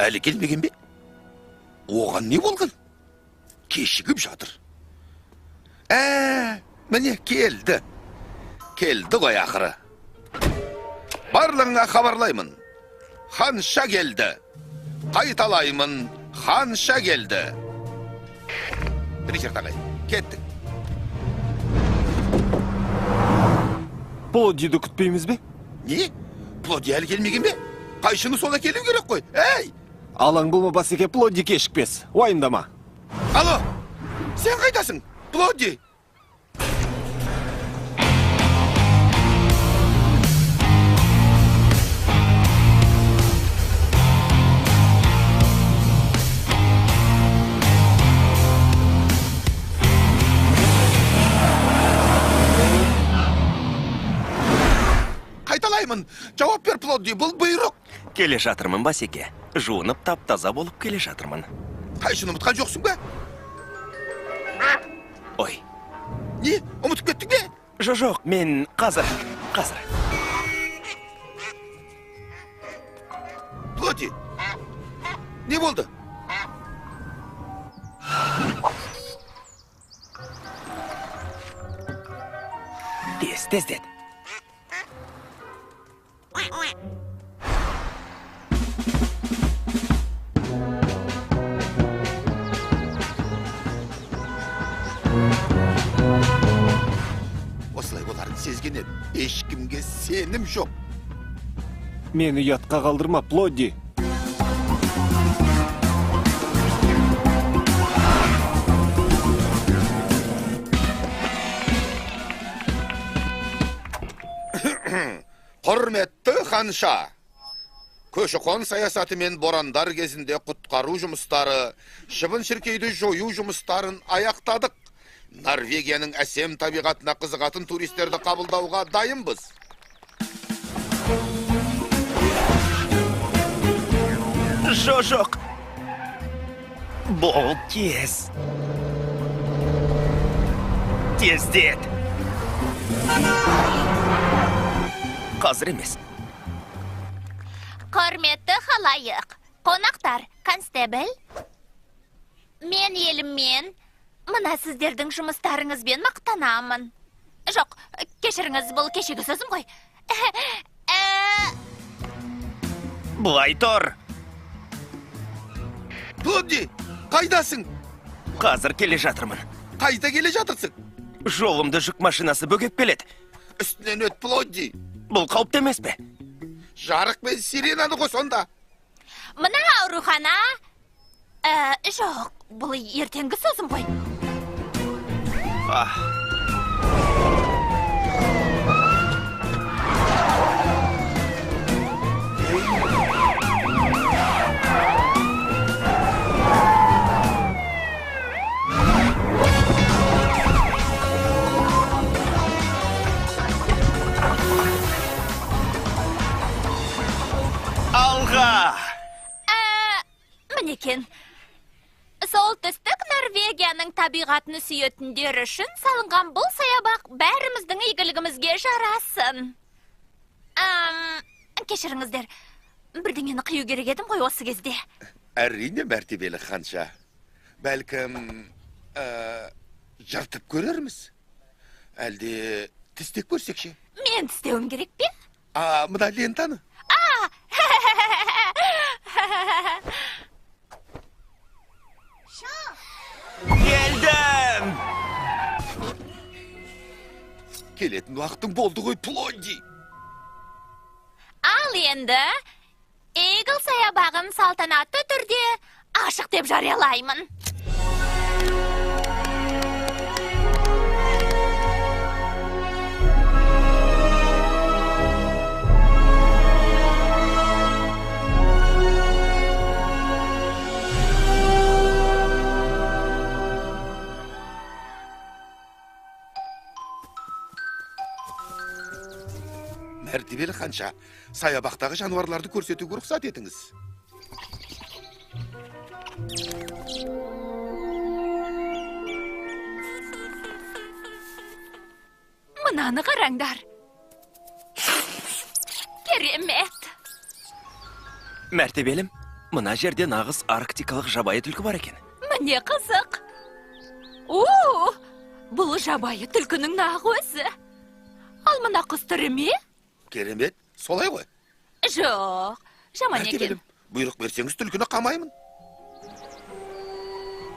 Әлі келмеген бе? Оған не болған? Кешігіп жатыр. Міне келді. Келді ғой ақыры. Барлығыңа хабарлаймын. Ханша келді. Қайталаймын, ханша келді. Ричард ағай, кеттік. Плоддиді күтпейміз бе? Не? Плодди әлі келмеген бе? Қайшыны сол әкелу керек қой. Әй! Алаң болма, басеке, Плодди кешікпес. Уайымдама. Алло, сен қайдасың? Плодди! Қайталаймын. Жауап бер, Плодди, бұл бұйрық. Келе жатырмын, басеке. Жуынып тап-таза болып келе жатырмын. Қайшыны ұмытқан жоқсың ба? Ой. Не, ұмытып кеттің бе? Жоқ, мен қазір. Плодди, не болды? Тез, тездет. Осылай боларын сезген едім. Ешкімге сенім жоқ. Мені ұятқа қалдырма, Плодди. Құрметті ханша, көші-қон саясаты мен борандар кезінде құтқару жұмыстары, шыбын-шіркейді жою жұмыстарын аяқтадық. Норвегияның әсем табиғатына қызығатын туристерді қабылдауға дайынбыз. Жоқ. Бол тез. Тездет. Қазір емес. Құрметті халайық, қонақтар, констебль. Мен еліммен, мына сіздердің жұмыстарыңызбен мақтанамын. Жоқ, кешіріңіз, бұл кешегі сөзім ғой. Былай тұр. Плодди, қайдасың? Қазір келе жатырмын. Қайда келе жатырсың? Жолымды жүк машинасы бөгеп келеді. Үстінен өт, Плодди. Бұл қауіпті емес пе? Жарық пен сиренаны қос онда. Мына аурухана... Жоқ, бұл ертеңгі сөзім ғой. Алға! Мінекен. Солтүстік Норвегияның табиғатын сүйетіндер үшін салынған бұл саябақ бәріміздің игілігімізге жарасын. Кешіріңіздер, бірдеңені қию керек едім ғой осы кезде. Әрине, мәртебелі ханша. Бәлкім, жыртып көрерміз? Әлде тістеп көрсек ше? Мен тістеуім керек пе? Мына лентаны. Келдім! Келетін уақытың болды ғой, Плодди. Ал енді Игл саябағын салтанатты түрде ашық деп жариялаймын. Мәртебелі ханша, саябақтағы жануарларды көрсетуге рұқсат етіңіз. Мынаны қараңдар. Керемет. Мәртебелім, Мына жерде нағыз арктикалық жабайы түлкі бар екен. Міне қызық. О, бұл жабайы түлкінің нақ өзі. Ал мына құс түрі ме? Керемет, солай ғой. Жоқ, жаман екен. Бұйрық берсеңіз түлкіні қамаймын.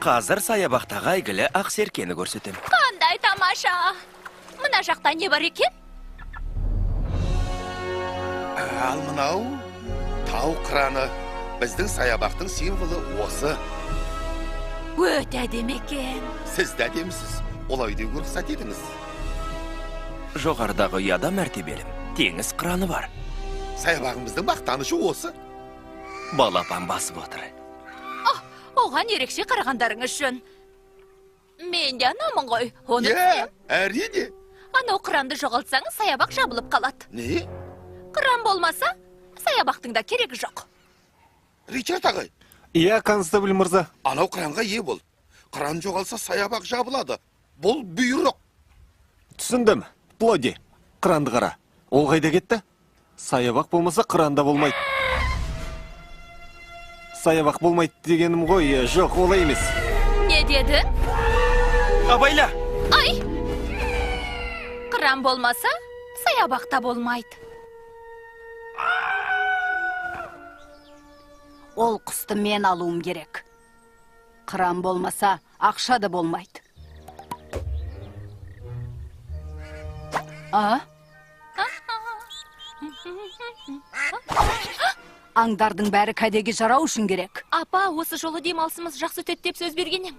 Қазір саябақтағы әйгілі ақсеркені көрсетем. Қандай тамаша! Мына жақта не бар екен? Ал мынау тау қыраны. Біздің саябақтың символы осы. Өте әдемі екен. Сіз де әдемісіз. Олай деуге рұқсат етіңіз. Жоғарыдағы ұяда мәртебелім теңіз қыраны бар. Саябағымыздың мақтанышы осы. Балапан басып отыр. Оған ерекше қарағандарыңыз жөн. Мен де анамын ғой, оны түсінемін. Әрине. Анау қыранды жоғалтсаңыз, саябақ жабылып қалады. Не? Қыран болмаса, саябақтың да керегі жоқ. Ричард ағай. Иә, констебль мырза. Анау қыранға ие бол. Қыран жоғалса, саябақ жабылады. Бұл бұйрық. Түсіндім. Плодди, қыранды қара. Ол қайда кетті? Саябақ болмаса, қыран да болмайды. Саябақ болмайды дегенім ғой, жоқ, олай емес. Не дедің? Абайла! Ай! Қыран болмаса, саябақ та болмайды. Ол құсты мен алуым керек. Қыран болмаса, ақша да болмайды. А? Аңдардың бәрі кәдеге жарау үшін керек. Апа, осы жолы демалысымыз жақсы өтеді деп сөз берген ем.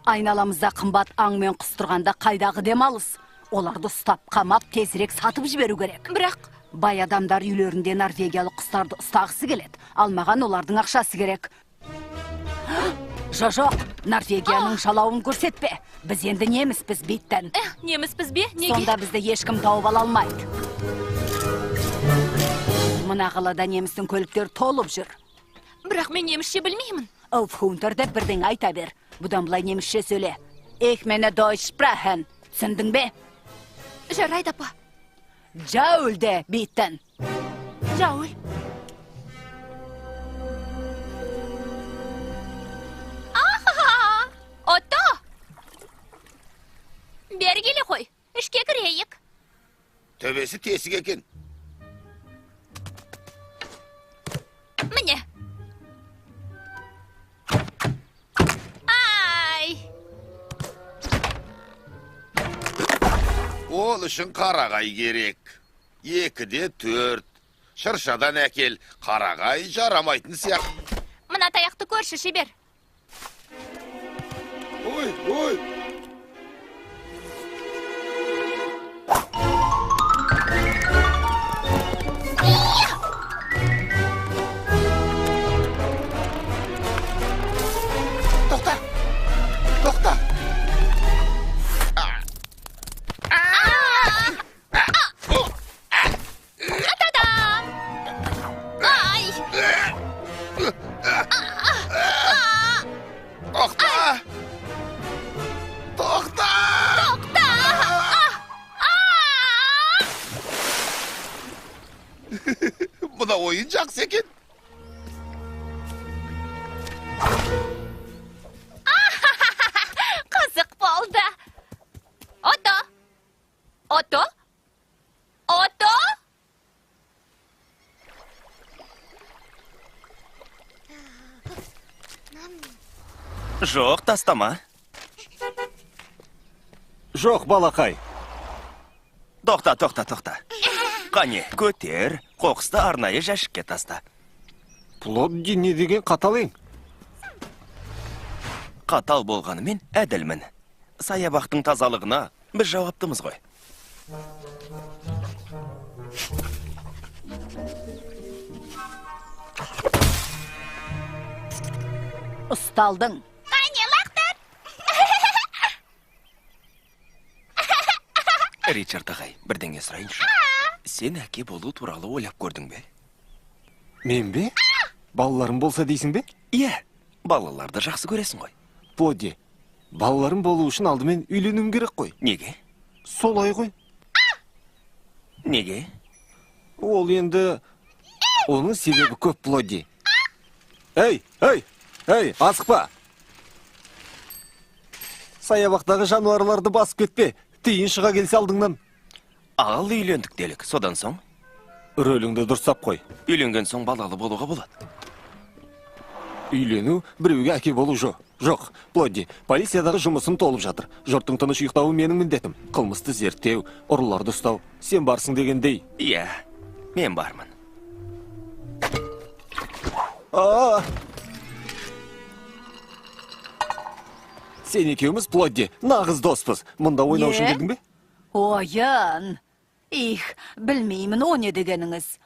Айналамызда қымбат аң мен құс тұрғанда қайдағы демалыс? Оларды ұстап, қамап, тезірек сатып жіберу керек. Бірақ бай адамдар үйлерінде норвегиялық құстарды ұстағысы келеді. Ал маған олардың ақшасы керек. Жоқ, Норвегияның жалауын көрсетпе. Біз енді неміспіз, Биттен. Неміспіз бе? Неге? Сонда бізді ешкім тауып ала алмайды. Мына қалада немістің көліктері толып жүр. Бірақ мен немісше білмеймін. Ауфхунтер деп бірдеңе айта бер. Бұдан былай немісше сөйле. Ich meine Deutsch sprechen. Түсіндің бе? Жарайды, апа. Жаул де, Биттен. Жаул. Аха! Отто! Бері келе қой. Ішке кірейік. Төбесі тесік екен. Міне. Ай! Ол үшін қарағай керек. 2-де 4. Шыршадан әкел. Қарағай жарамайтын сияқты. Мына таяқты көрші, шебер. Ой, ой! Тоқта! Тоқта! Та-дам! Ай! Тоқта! Тоқта! Тоқта! Мына ойын жақсы екен. Қызық болды. Отто! Отто! Отто! Жоқ, тастама. Жоқ, балақай. Тоқта, тоқта, тоқта. Қане, көтер, қоқысты арнайы жәшікке таста. Плодди не деген қатал ең? Қатал болғанымен әділмін. Саябақтың тазалығына біз жауаптымыз ғой. Ұсталдың. Қане, лақтыр! Ричард ағай, бірдеңе сұрайыншы. Сен әке болу туралы ойлап көрдің бе? Мен бе? Балаларым болса дейсің бе? Иә, балаларды жақсы көресің ғой. Плодди, балаларым болу үшін алдымен үйленуім керек қой. Неге? Солай ғой. Неге? Ол енді... Оның себебі көп, Плодди. Ей, ей, ей, асықпа. Саябақтағы жануарларды басып кетпе. Тиын шыға келсе алдыңнан. Ал үйлендік делік, содан соң? Рөліңді дұрыстап қой. Үйленген соң балалы болуға болады. Үйлену, біреуге әке болу жоқ. Жоқ, Плодди, полициядағы жұмысым толып жатыр. Жұрттың тыныш ұйықтауы менің міндетім. Қылмысты зерттеу, ұрыларды ұстау. Сен барсың дегендей. Иә, мен бармын. Сен екеуміз, Плодди, нағыз доспыз. Мұнда ойнау үшін келдің бе? Ойын. Их, білмеймін, о не дегеніңіз.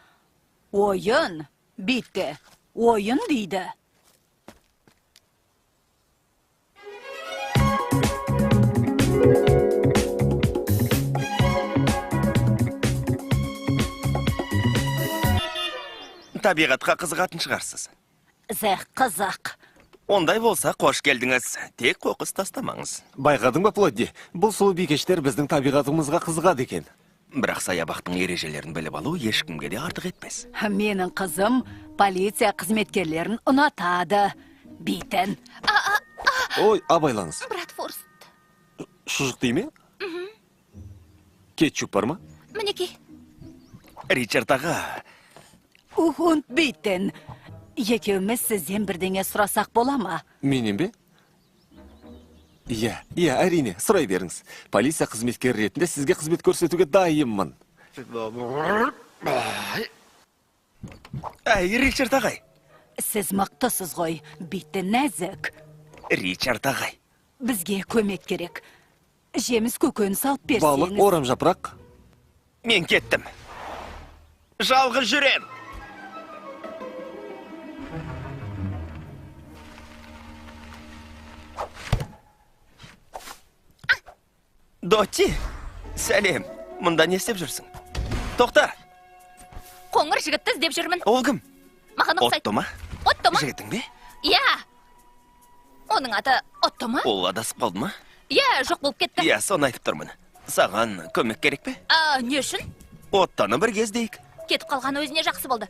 Ойын, битті. Ойын дейді. Табиғатқа қызығатын шығарсыз. Зәқ қызық. Ондай болса, қош келдіңіз. Тек қоқыс тастамаңыз. Байқадың ба, Плодди? Бұл сұлу бикештер біздің табиғатымызға қызығады екен. Бірақ саябақтың ережелерін біліп алу ешкімге де артық етпес. Менің қызым полиция қызметкерлерін ұнатады. Битін. Ой, абайлаңыз. Братфорст. Шұжық дей ме? Кетчуп бар ма? Мінекей. Ричард аға. Ухунд Битін. Екеуміз сізден бірдеңе сұрасақ бола ма? Менен бе? Иә, иә, әрине, сұрай беріңіз. Полиция қызметкері ретінде сізге қызмет көрсетуге дайынмын. Әй, Ричард ағай. Сіз мықтысыз ғой, Битін нәзік. Ричард ағай. Бізге көмек керек. Жеміс көкөніс алып берсеңіз. Балық, орам жапырақ. Мен кеттім. Жалғыз жүрем. Дотти, сәлем. Мұнда не істеп жүрсің? Тоқта. Қоңыр жігітті іздеп жүрмін. Ол кім? Маған ұқсайды. Отто ма? Отто ма? Жігітің бе? Иә. Оның аты Отто ма? Ол адасып қалды ма? Иә, жоқ болып кетті. Иә, соны айтып тұрмын. Саған көмек керек пе? Не үшін? Оттаны бірге іздейік. Кетіп қалған өзіне жақсы болды.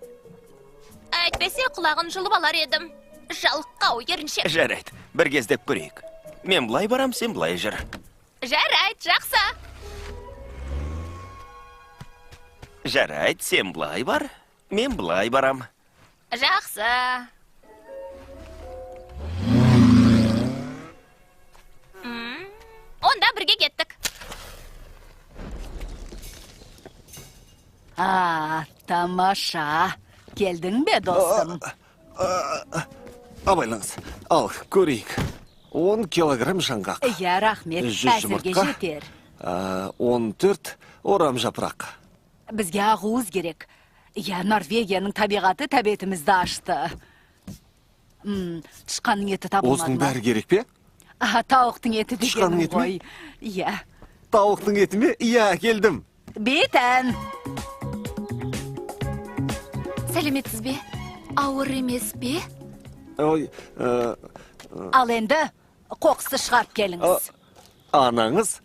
Әйтпесе құлағын жұлып алар едім. Жалқау еріншек. Жарайды, бірге іздеп көрейік. Мен былай барам, сен былай жүр. Жарайды, жақсы. Жарайды, сен былай бар, мен былай барам. Жақсы. Онда бірге кеттік. А, тамаша. Келдің бе, досым? Абайлаңыз. Ал, көрейік. 10 килограмм жаңғақ. Иә, рахмет. Әзірге жетер. 14 орам жапырақ. Бізге ақуыз керек. Иә, Норвегияның табиғаты тәбетімізді ашты. Тышқанның еті табылмады ма? Осының бәрі керек пе? Тауықтың еті дегенім ғой. Иә. Тауықтың еті ме? Иә, келдім. Бейтін. Сәлеметсіз бе? Ауыр емес пе? Ой, Ал енді қоқысты шығарып келіңіз. Анаңыз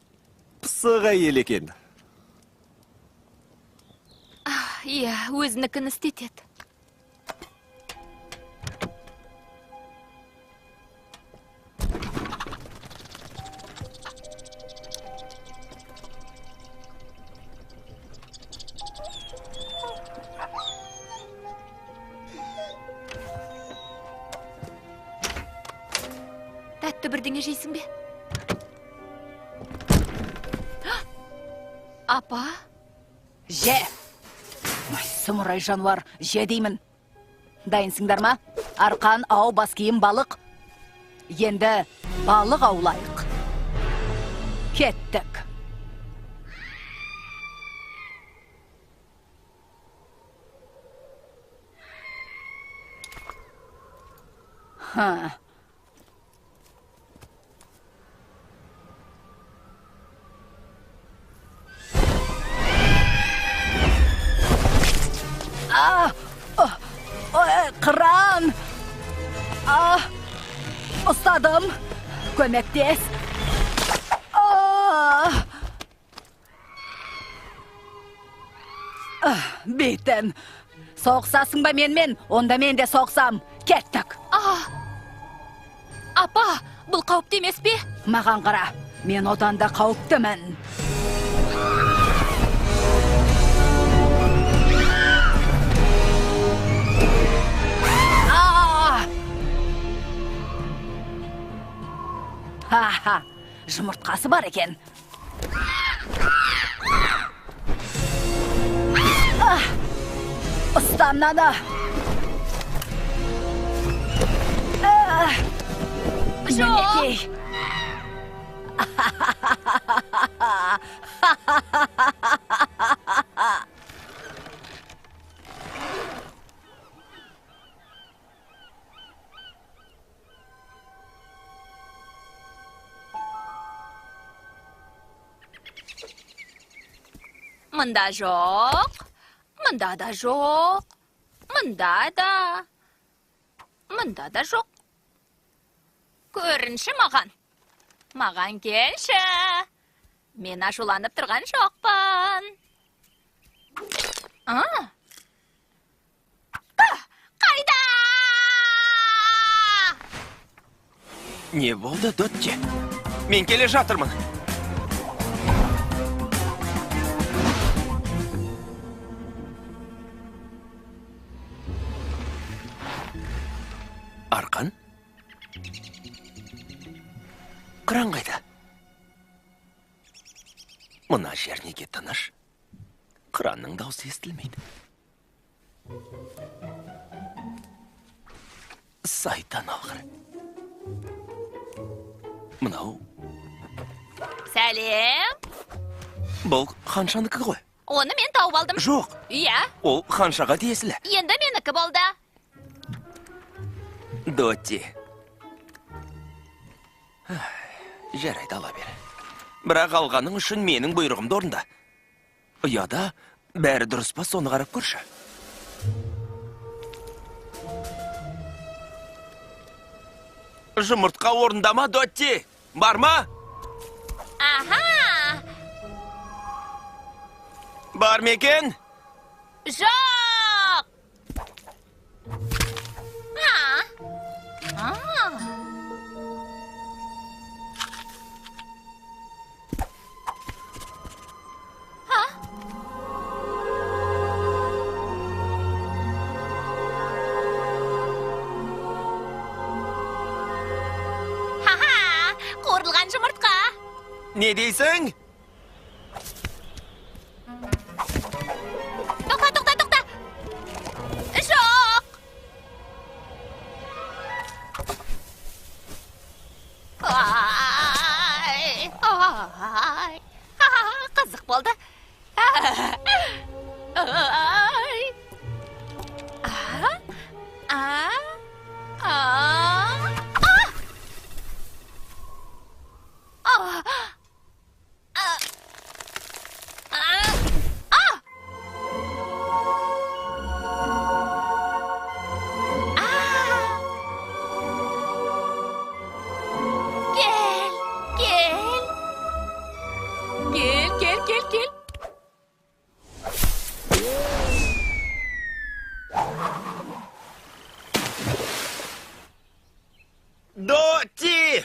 пысық әйел екен. Иә, өзінікін істетеді. Тәтті бірдеңе жейсің бе? Апа? Же! Ой, сұмырай жануар, же деймін. Дайынсыңдар ма? Арқан, ау, бас киім, балық. Енді балық аулайық. Кеттік. Ха. Қыран! Ұстадым! Көмектес! Бейтін! Соғысасың ба менмен? Онда мен де соғысам! Кеттік! Апа, бұл қауіпті емес пе? Маған қара, мен одан да қауіптімін. Ха-ха, жұмыртқасы бар екен. Ұста мынаны. Жоқ. Мында жоқ, мында да жоқ, мында да, мында да жоқ. Көрінші маған. Маған келші. Мен ашуланып тұрған жоқпын. Қайда? Не болды, Дотти? Мен келе жатырмын. Арқан? Қыран қайда? Мына жер неге тыныш? Қыранның даусы естілмейді. Сайтан алғыр. Мынау. Сәлем. Бұл ханшанікі ғой. Оны мен тауып алдым. Жоқ. Иә. Ол ханшаға тиесілі. Енді менікі болды. Дотти. Жарайды, ала бер. Бірақ алғаның үшін менің бұйрығымды орында. Ұяда бәрі дұрыс па, соны қарап көрші. Жұмыртқа орында ма, Дотти? Бар ма? Аха! Бар ма екен? Жоқ! Қуырылған жұмыртқа. Не дейсің? Тоқта, тоқта, тоқта. Жоқ. Ай, ай. Қызық болды. Ай. А, а, Дотти!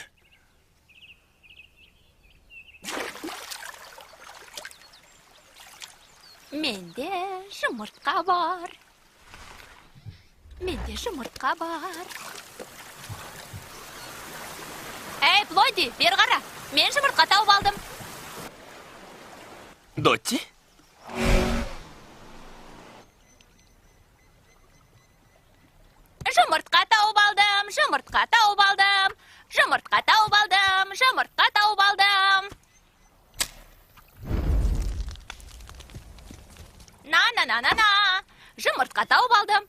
Менде жұмыртқа бар. Менде жұмыртқа бар. Эй, Плоди, бері қара. Мен жұмыртқа тауып алдым. Дотти? Жұмыртқа тауып алдым, жұмыртқа тауып алдым, жұмыртқа тауып алдым, жұмыртқа тауып алдым. На-на-на-на-на, жұмыртқа тауып алдым.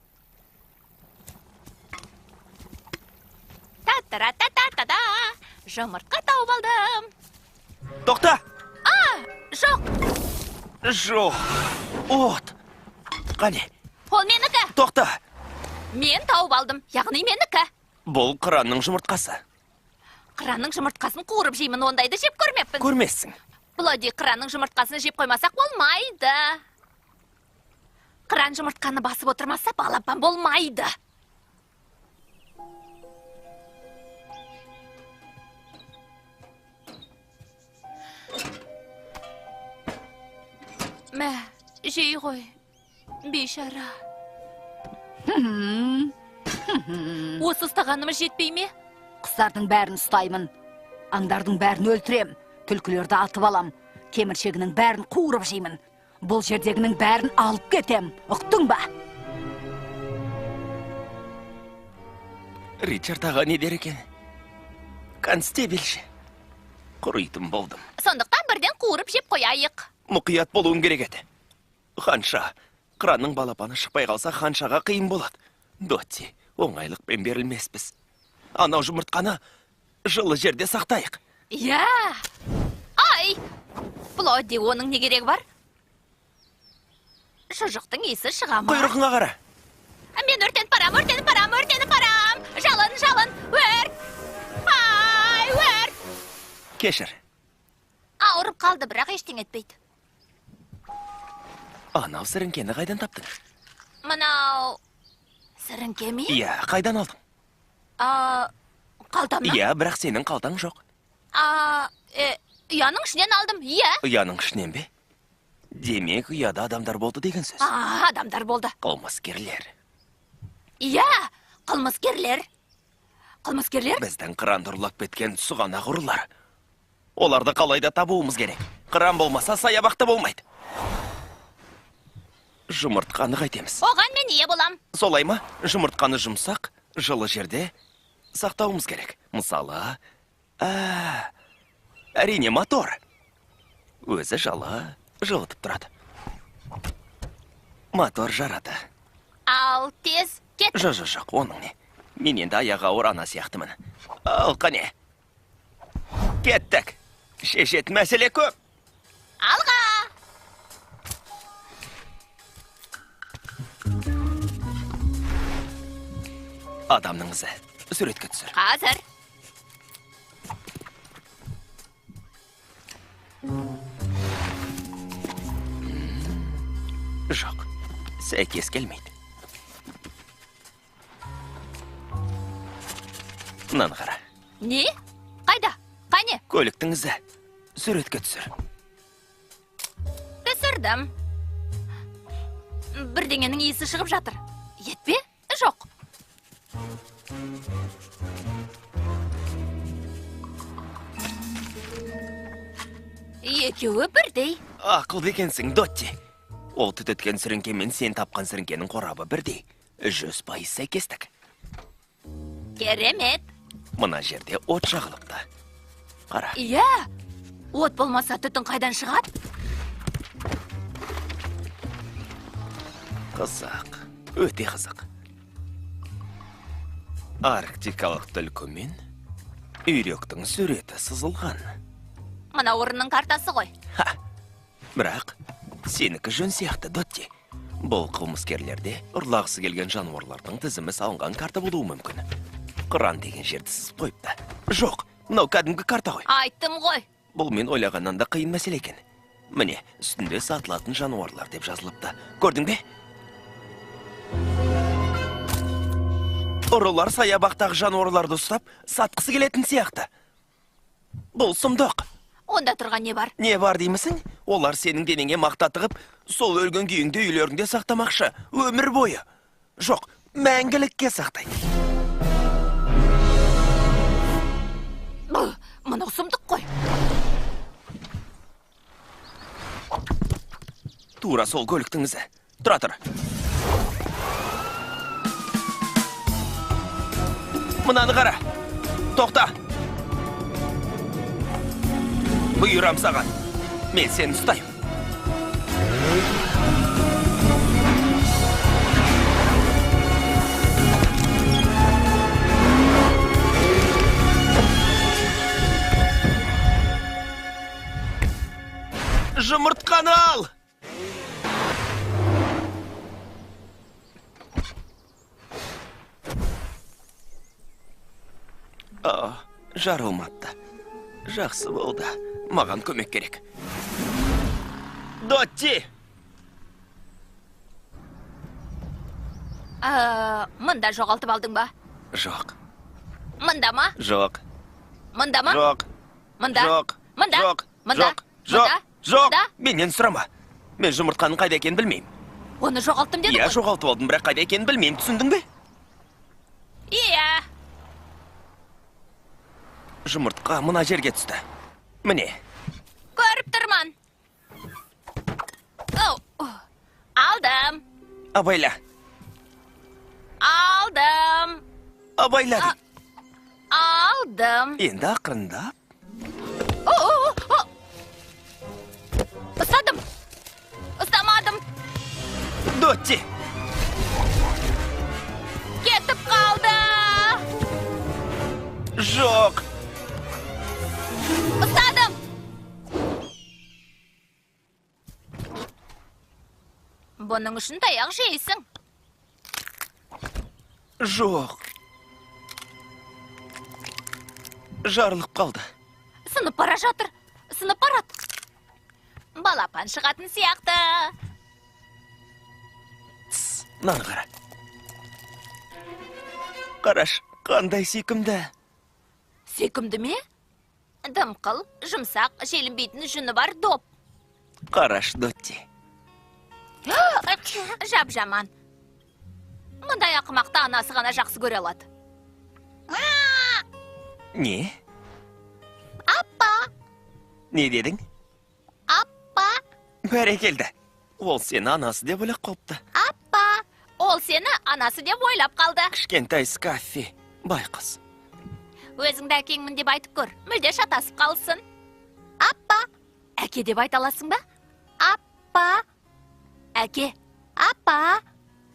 Та-та-ра-та-та-та-та, жұмыртқа тауып алдым. Тоқта! А, жоқ. Жоқ. От. Қане? Ол менікі. Тоқта. Мен тауып алдым, яғни менікі. Бұл қыранның жұмыртқасы. Қыранның жұмыртқасын қуырып жеймін, ондайды жеп көрмеппін. Көрмессің. Плоди, қыранның жұмыртқасын жеп қоймасақ болмайды. Қыран жұмыртқаны басып отырмаса, балапан болмайды. Жей ғой, бейшара. Осы ұстағанымыз жетпей ме? Құстардың бәрін ұстаймын. Аңдардың бәрін өлтірем. Түлкілерді атып алам. Кеміршегінің бәрін қуырып жеймін. Бұл жердегінің бәрін алып кетем. Ұқтың ба? Ричард аға не дер екен? Констебель ше. Құритын болдым. Сондықтан бірден қуырып жеп қояйық. Мұқият болуым керек еді. Ханша, қыранның балапаны шықпай қалса, ханшаға қиын болады. Дотти, оңайлықпен берілмеспіз. Анау жұмыртқаны жылы жерде сақтайық. Иә. Ай! Плодди, оның не керегі бар? Шұжықтың иісі шыға ма? Құйрығыңа қара. Мен өртеніп барам, өртеніп барам, өртеніп барам. Жалын, жалын, өрт. Ай, өрт. Кешір. Ауырып қалды, бірақ ештеңе етпейді. Анау сіріңкені қайдан таптың? Мынау сіріңке ме? Иә, қайдан алдың? Қалтамнан. Иә, бірақ сенің қалтаң жоқ. Ұяның ішінен алдым, иә. Ұяның ішінен бе? Демек, ұяда адамдар болды деген сөз. Адамдар болды. Қылмыскерлер. Иә, қылмыскерлер. Қылмыскерлер? Біздің қыранды ұрлап кеткен сұғанақ ұрылар. Оларды қалайда табуымыз керек. Қыран болмаса, саябақта болмайды. Жұмыртқаны қайтеміз? Оған мен ие болам. Солай ма? Жұмыртқаны жұмсақ, жылы жерде сақтауымыз керек. Мысалы, әрине мотор. Өзі жылы, жылытып тұрады. Мотор жарады. Ал тез кет. Жоқ, жоқ, жоқ, оның не? Мен енді аяғы ауыр ана сияқтымын. Ал қане. Кеттік. Шешетін мәселе көп. Алға! Адамның ізі. Суретке түсір. Қазір. Жоқ, сәйкес келмейді. Мынаны қара. Не? Қайда? Қане? Көліктің ізі. Суретке түсір. Түсірдім. Бірдеңенің иісі шығып жатыр. Ет пе? Жоқ. Екеуі бірдей. Ақылды екенсің, Дотти. Ол түтеткен сіріңке мен сен тапқан сіріңкенің қорабы бірдей. 100% сәйкестік. Керемет. Мына жерде от жағылыпты. Қара. Иә. От болмаса түтін қайдан шығады? Қызық. Өте қызық. Арктикалық түлкі мен үйректің суреті сызылған. Мына орынның картасы ғой. Ха. Бірақ сенікі жөн сияқты, Дотти. Бұл қылмыскерлерде ұрлағысы келген жануарлардың тізімі салынған карта болуы мүмкін. Қыран деген жерді сызып қойыпты. Жоқ, мынау кәдімгі карта ғой. Айттым ғой. Бұл мен ойлағаннан да қиын мәселе екен. Міне, үстінде сатылатын жануарлар деп жазылыпты. Көрдің бе? Ұрылар саябақтағы жануарларды ұстап, сатқысы келетін сияқты. Бұл сұмдық. Онда тұрған не бар? Не бар деймісің? Олар сенің денеңе мақта тығып, сол өлген күйіңде үйлеріңде сақтамақшы. Өмір бойы. Жоқ, мәңгілікке сақтайды. Мынау сұмдық қой. Тура сол көліктің ізі. Тұра тұр. Мынаны қара. Тоқта. Бұйырам саған. Мен сені ұстаймын. Жұмыртқаны ал! Жарылмапты. Жақсы болды. Маған көмек керек. Дотти! Мында жоғалтып алдың ба? Жоқ. Мында ма? Жоқ. Мында ма? Жоқ. Мында? Жоқ. Мында? Жоқ. Мында? Жоқ. Жоқ. Мында? Жоқ. Менен сұрама. Мен жұмыртқаның қайда екенін білмеймін. Оны жоғалттым дедің Иә, ғой? Жоғалтып алдым, бірақ қайда екенін білмеймін. Түсіндің бе? Иә. Жұмыртқа мына жерге түсті. Міне. Көріп тұрмын. Оу, алдым. Абайла. Алдым. Абайла. Алдым. Енді ақырындап. Ұстадым. Ұстамадым. Дотти. Кетіп қалды. Жоқ. Ұстадым. Бұның үшін таяқ жейсің. Жоқ. Жарылып қалды. Сынып бара жатыр. Сынып барады. Балапан шығатын сияқты. Тс, мынаны қара. Қараш, қандай сүйкімді. Сүйкімді ме? Дымқыл, жұмсақ, желінбейтін жүні бар доп. Қараш, Дотти. Жап-жаман. Мұндай ақымақты анасы ғана жақсы көре алады. Не? Аппа. Не дедің? Аппа. Бәрекелді. Ол сені анасы деп ойлап қалыпты. Аппа. Ол сені анасы деп ойлап қалды. Кішкентай Скаффи, байқұс. Өзіңді әкеңмін деп айтып көр. Мүлде шатасып қалсын. Аппа. Әке деп айта аласың ба? Аппа. Әке. Аппа.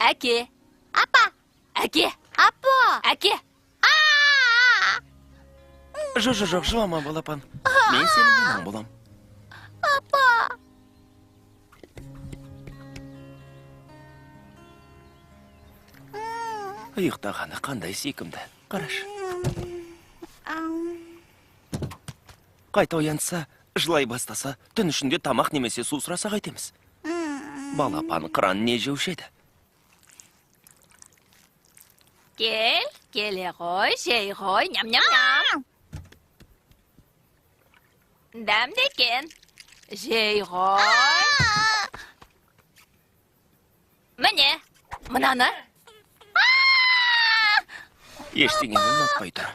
Әке. Апа. Әке. Апа. Әке. Жоқ, жоқ, жоқ, жылама, балапан. Мен сенің анаң болам. Апа. Ұйықтағаны қандай сүйкімді. Қараш. Қайта оянса, жылай бастаса, түн ішінде тамақ немесе су сұраса қайтеміз. Балапан қыран не жеуші еді? Кел, келе ғой, жей ғой, ням-ням-ням. Дәмді екен. Жей ғой. Міне, мынаны. Ештеңені ұнатпай тұр.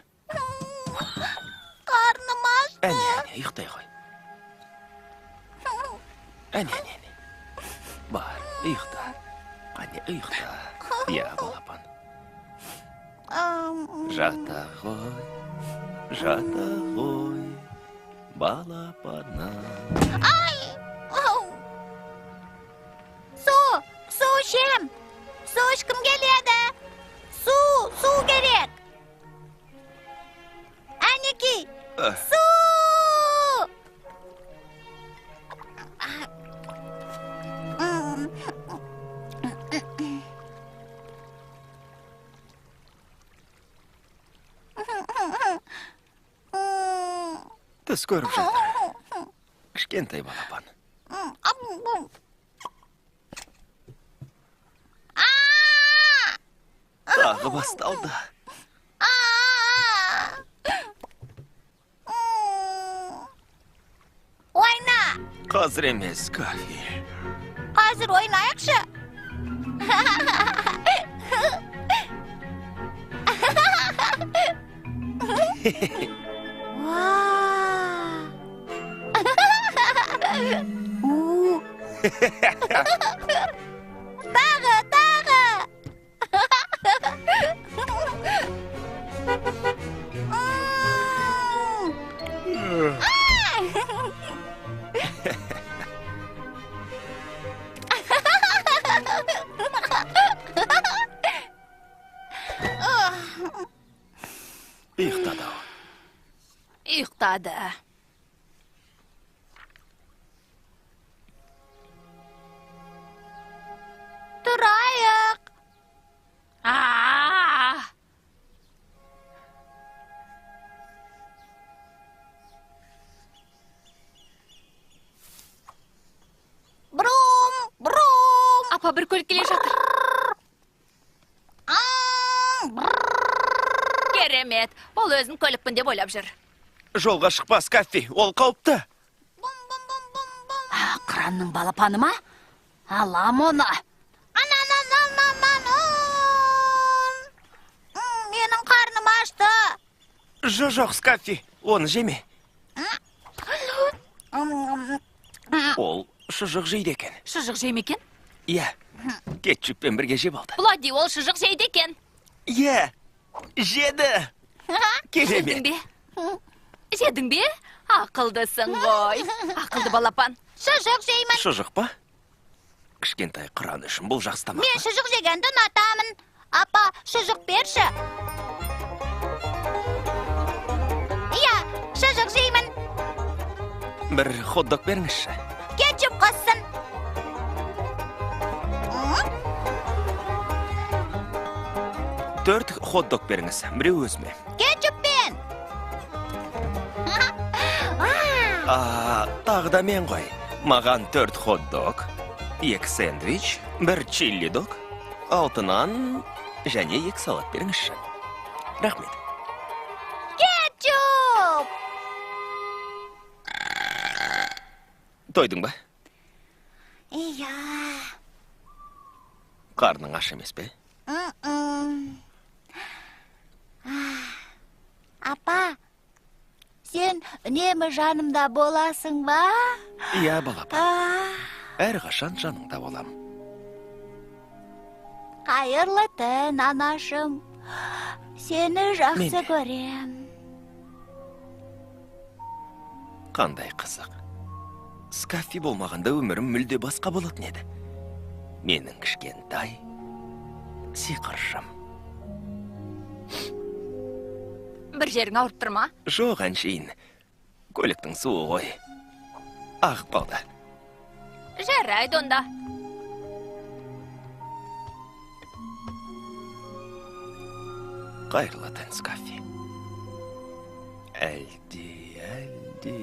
Қарным ашты. Әне, әне, ұйықтай ғой. Әне, әне, әне. Бар, ұйықта. Әне, ұйықта. Иә, балапан. Жата ғой, жата ғой, балапаным. Ай! Су, су ішем. Су ішкім келеді. Су, су керек. Әнеки, су! Түс көріп жатыр. Кішкентай балапан. Тағы басталды. Ойна! Қазір емес, Кафи. Қазір ойнайықшы. Тағы, тағы! Ұйықтады ау. Ұйықтады. Тұрайық. Брум, брум. Апа, бір көлік келе жатыр. Керемет. Ол өзін көлікпін деп ойлап жүр. Жолға шықпас, Каффи, ол қауіпті. Қыранның балапаны ма? Алам оны. Менің қарным ашты. Жоқ, Скаффи, оны жеме. Ол шұжық жейді екен. Шұжық жейме екен? Иә, кетчуппен бірге жеп алды. Плодди, ол шұжық жейді екен. Иә, жеді. Жедің бе? Жедің бе? Ақылдысың ғой. Ақылды балапан. Шұжық жеймін. Шұжық па? Кішкентай қыран үшін бұл жақсы тамақ. Мен шұжық жегенді ұнатамын. Апа, шұжық берші. Иә, шұжық жеймін. Бір хот-дог беріңізші. Кетчуп қоссын. 4 хот-дог беріңіз, біреу өзіме. Кетчуппен. Тағы да мен ғой. Маған 4 хот-дог, 2 сэндвич, 1 чилли-дог, 6 нан және 2 салат беріңізші. Рахмет. Кетчуп! Тойдың ба? Иә. Қарның аш емес пе? Апа, сен үнемі жанымда боласың ба? Иә, балапан. Әрқашан жаныңда болам. Қайырлы түн, анашым. Сені жақсы көрем. Қандай қызық. Скаффи болмағанда өмірім мүлде басқа болатын еді. Менің кішкентай сиқыршым. Бір жерің ауырып тұр ма? Жоқ, әншейін. Көліктің суы ғой. Ағып қалды. Жарайды онда. Қайырлы түн, Скаффи. Әлде, әлде,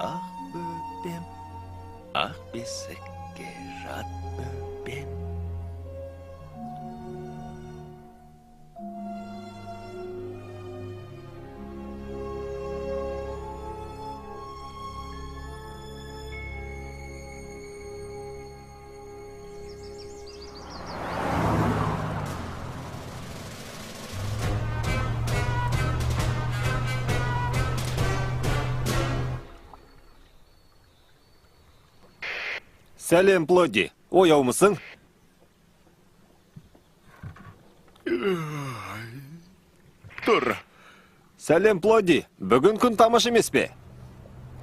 ақ бөпем, ақ бесікке жат бөпем. Сәлем, Плодди. Ояумысың? Тұр. Сәлем, Плодди. Бүгін күн тамаша емес пе?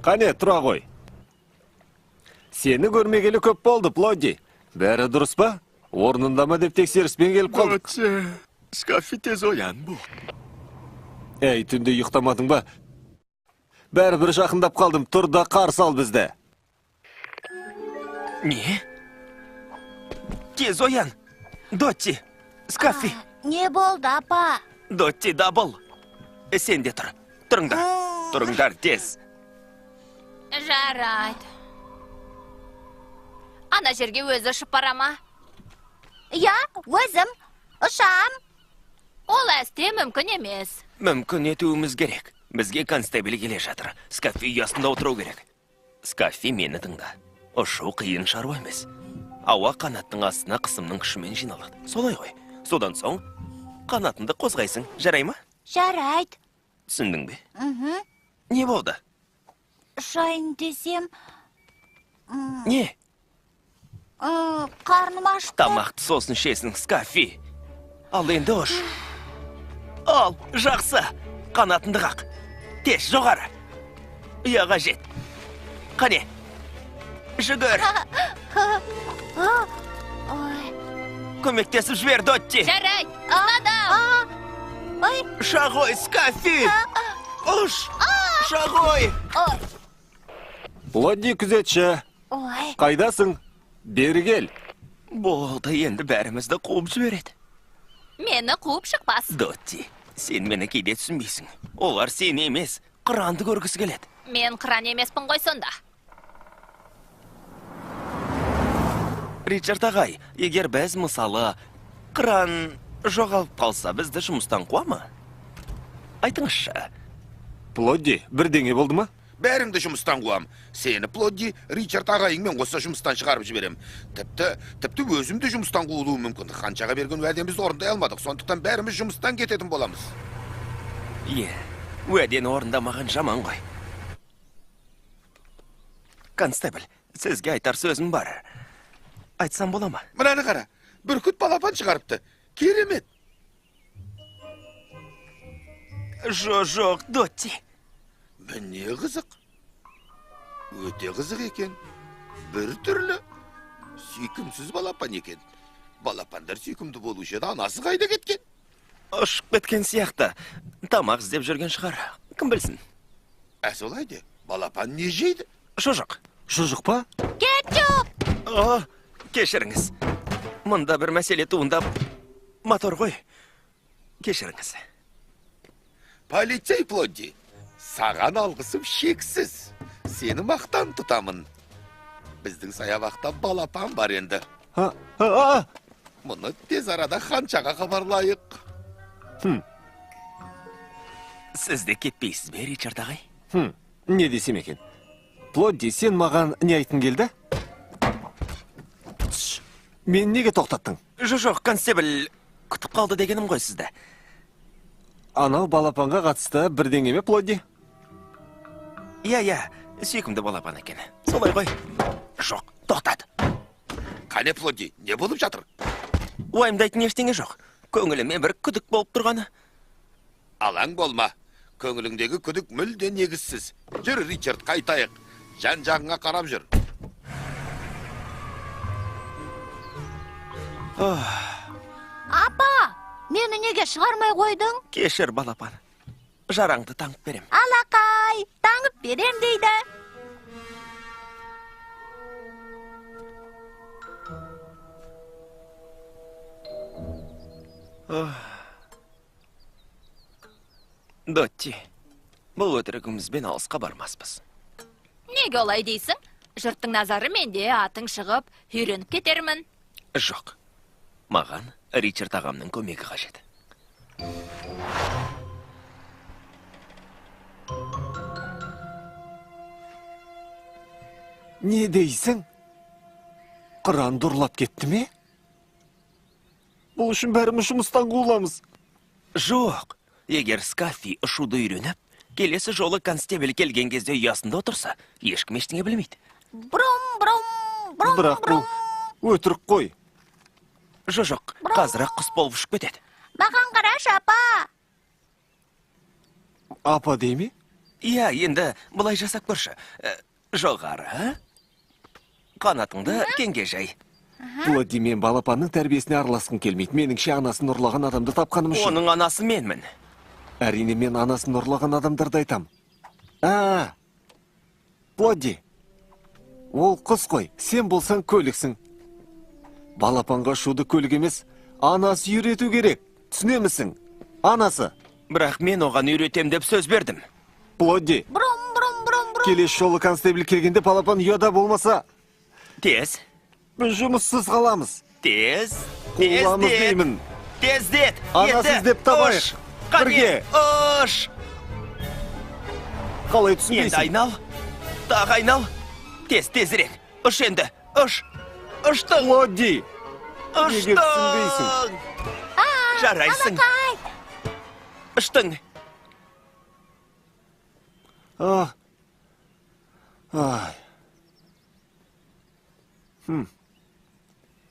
Қане, тұра ғой. Сені көрмегелі көп болды, Плодди. Бәрі дұрыс па? Орнында ма деп тексеріспен келіп қалдық. Скаффи, тез оян бұл. Әй, түнде ұйықтамадың ба? Бәрібір жақындап қалдым. Тұр да қарсы ал бізді. Не? Тез оян! Дотти! Скаффи! Не болды, апа? Дотти, дабыл! Сен де тұр. Тұрыңдар. Тұрыңдар, тез. Жарайды. Ана жерге өзі ұшып бара ма? Иә, өзім. Ұшам. Ол әсте мүмкін емес. Мүмкін етуіміз керек. Бізге констебль келе жатыр. Скаффи ұясында отыру керек. Скаффи, мені тыңда. Ұшу қиын шаруа емес. Ауа қанаттың астына қысымның күшімен жиналады. Солай ғой. Содан соң қанатыңды қозғайсың. Жарай ма? Жарайды. Түсіндің бе? Не болды? Ұшайын десем... Не? Қарным ашты. Тамақты сосын ішесің, Скаффи. Ал енді ұш. Ал, жақсы. Қанатыңды қақ. Тез, жоғары. Ұяға жет. Қане. Жүгір. Көмектесіп жібер, Дотти. Жарайды, ұстадым. Ұша ғой, Скаффи. Ұш. Ұша ғой. Плодди, күзетші. Қайдасың? Бері кел. Болды, енді бәрімізді қуып жібереді. Мені қуып шықпас. Дотти, сен мені кейде түсінбейсің. Олар сені емес, қыранды көргісі келеді. Мен қыран емеспін ғой сонда. Ричард ағай, егер біз, мысалы, қыран жоғалып қалса, бізді жұмыстан қуа ма? Айтыңызшы. Плодди, бірдеңе болды ма? Бәріңді жұмыстан қуам. Сені, Плодди, Ричард ағайыңмен қоса жұмыстан шығарып жіберем. Тіпті өзім де жұмыстан қуылуым мүмкін. Ханшаға берген уәдемізді орындай алмадық. Сондықтан бәріміз жұмыстан кететін боламыз. Е, уәдені орындамаған жаман ғой. Констебль, сізге айтар сөзім бар. Айтсам бола ма? Мынаны қара, бүркіт балапан шығарыпты. Керемет. Жоқ, Дотти. Міне қызық. Өте қызық екен. Бір түрлі сүйкімсіз балапан екен. Балапандар сүйкімді болушы еді, анасы қайда кеткен? Ұшып кеткен сияқты. Тамақ іздеп жүрген шығар. Кім білсін? Солай де, балапан не жейді? Шұжық. Шұжық па? Кетчуп! Кешіріңіз. Мұнда бір мәселе туындап, мотор ғой. Кешіріңіз. Полицей Плодди, саған алғысым шексіз. Сені мақтан тұтамын. Біздің саябақта балапан бар енді. Мұны тез арада ханшаға хабарлайық. Сіз де кетпейсіз бе, Ричард ағай? Не десем екен? Плодди, сен маған не айтқың келді? Мен неге тоқтаттың? Жоқ, констебль күтіп қалды дегенім ғой сізді. Анау балапанға қатысты бірдеңе ме, Плодди? Иә, сүйкімді балапан екен. Солай ғой. Жоқ, тоқтат. Қане, Плодди, не болып жатыр? Уайымдайтын ештеңе жоқ. Көңіліме бір күдік болып тұрғаны. Алаң болма. Көңіліңдегі күдік мүлде негізсіз. Жүр, Ричард, қайтайық. Жан-жағыңа қарап жүр. Апа! Мені неге шығармай қойдың? Кешір, балапан. Жараңды таңып берем. Алақай, таңып берем дейді. Дотти, бұл өтірігімізбен алысқа бармаспыз. Неге олай дейсің? Жұрттың назары менде, атың шығып, үйреніп кетермін. Жоқ. Маған Ричард ағамның көмегі қажет. Не дейсің? Қыранды ұрлап кетті ме? Бұл үшін бәріміз жұмыстан қуыламыз. Жоқ, егер Скафи ұшуды үйреніп, келесі жолы констебль келген кезде ұясында отырса, ешкім ештеңе білмейді. Брум, брум, брум, Бірақ бұл өтірік қой. Жоқ, қазір-ақ құс болып ұшып кетеді. Маған қарашы, апа. Апа дей ме? Иә, енді былай жасап көрші. Жоғары. Қанатыңды кеңге жай. Плодди, мен балапанның тәрбиесіне араласқым келмейді. Меніңше анасын ұрлаған адамды тапқаным үшін. Оның анасы менмін. Әрине, мен анасын ұрлаған адамдарды айтам. Плодди, ол құс қой. Сен болсаң көліксің. Балапанға ұшуды көлік емес, анасы үйрету керек. Түсінемісің? Анасы. Бірақ мен оған үйретем деп сөз бердім. Плодди. Брум, брум, брум, брум. Келесі жолы констебль келгенде балапан ұяда болмаса. Тез. Біз жұмыссыз қаламыз. Тез. Қуыламыз деймін. Тездет. Анасы іздеп табайық. Бірге. Ұш. Қалай түсінбейсің? Енді айнал. Тағы айнал. Тез, тезірек. Ұш енді. Ұш. Ұштың. Плодди. Ұштың. Неге түсінбейсің? Жарайсың. Ұштың. Ай.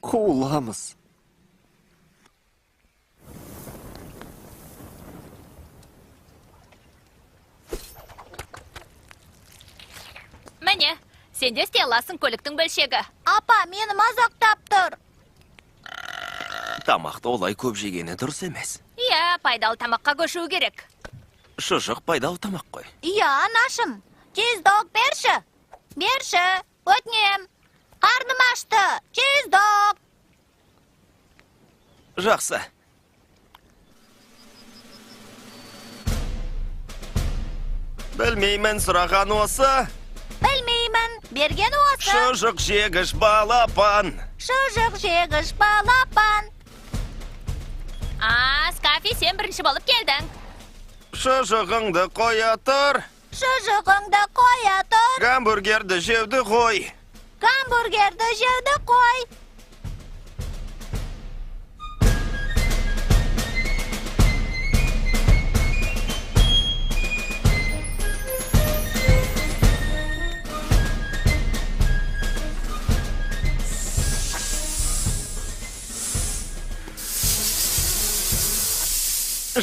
Қуыламыз. Міне, сен де істей аласың көліктің бөлшегі. Апа, мені мазақтап тұр. Тамақты олай көп жегені дұрыс емес. Иә, пайдалы тамаққа көшу керек. Шұжық пайдалы тамақ қой. Иә, анашым. Чиздог берші. Берші, өтінем. Қарным ашты. Чиздог. Жақсы. Білмеймін, сұраған осы. Білмеймін, берген осы. Шұжық жегіш балапан. Шұжық жегіш балапан. Скафи, сен бірінші болып келдің. Шұжығыңды қоя тұр. Шұжығыңды қоя тұр. Гамбургерді жеуді қой. Гамбургерді жеуді қой.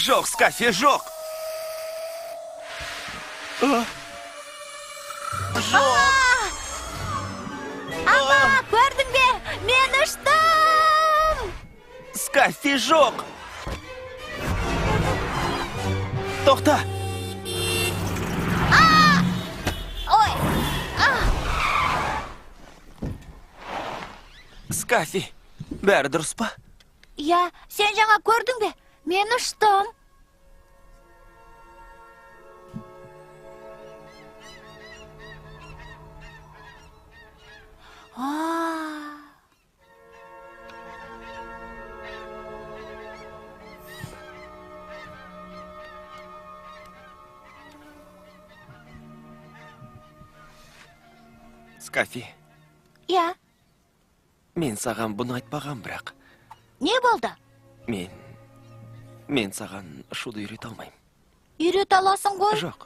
Жоқ, Скафи, жоқ! Жоқ! Апа, көрдің бе? Мен ұштым! Скафи, жоқ! Тоқта! Ой! Скафи, бәрі дұрыс па? Иә, сен жаңа көрдің бе? Мен ұштым. Скафи. Иә. Мен саған бұны айтпаған, бірақ. Не болды? Мен саған ұшуды үйрете алмаймын. Үйрете аласың ғой? Жоқ.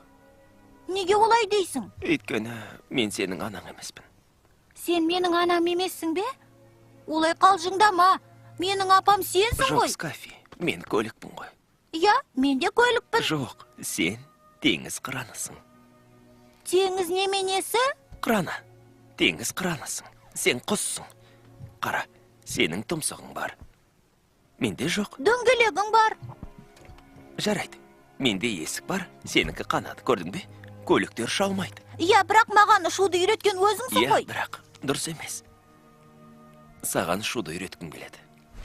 Неге олай дейсің? Өйткені мен сенің анаң емеспін. Сен менің анам емессің бе? Олай қалжыңдама. Менің апам сенсің ғой. Жоқ, Скафи, мен көлікпін ғой. Иә, мен де көлікпін. Жоқ, сен теңіз қыранысың. Теңіз неменесі? Қыраны. Теңіз қыранысың. Сен құссың. Қара, сенің тұмсығың бар. Менде жоқ. Дөңгелегің бар. Жарайды. Менде есік бар, сенікі қанат. Көрдің бе? Көліктер ұша алмайды. Иә, бірақ маған ұшуды үйреткен өзіңсің ғой. Иә, бірақ дұрыс емес. Саған ұшуды үйреткім келеді.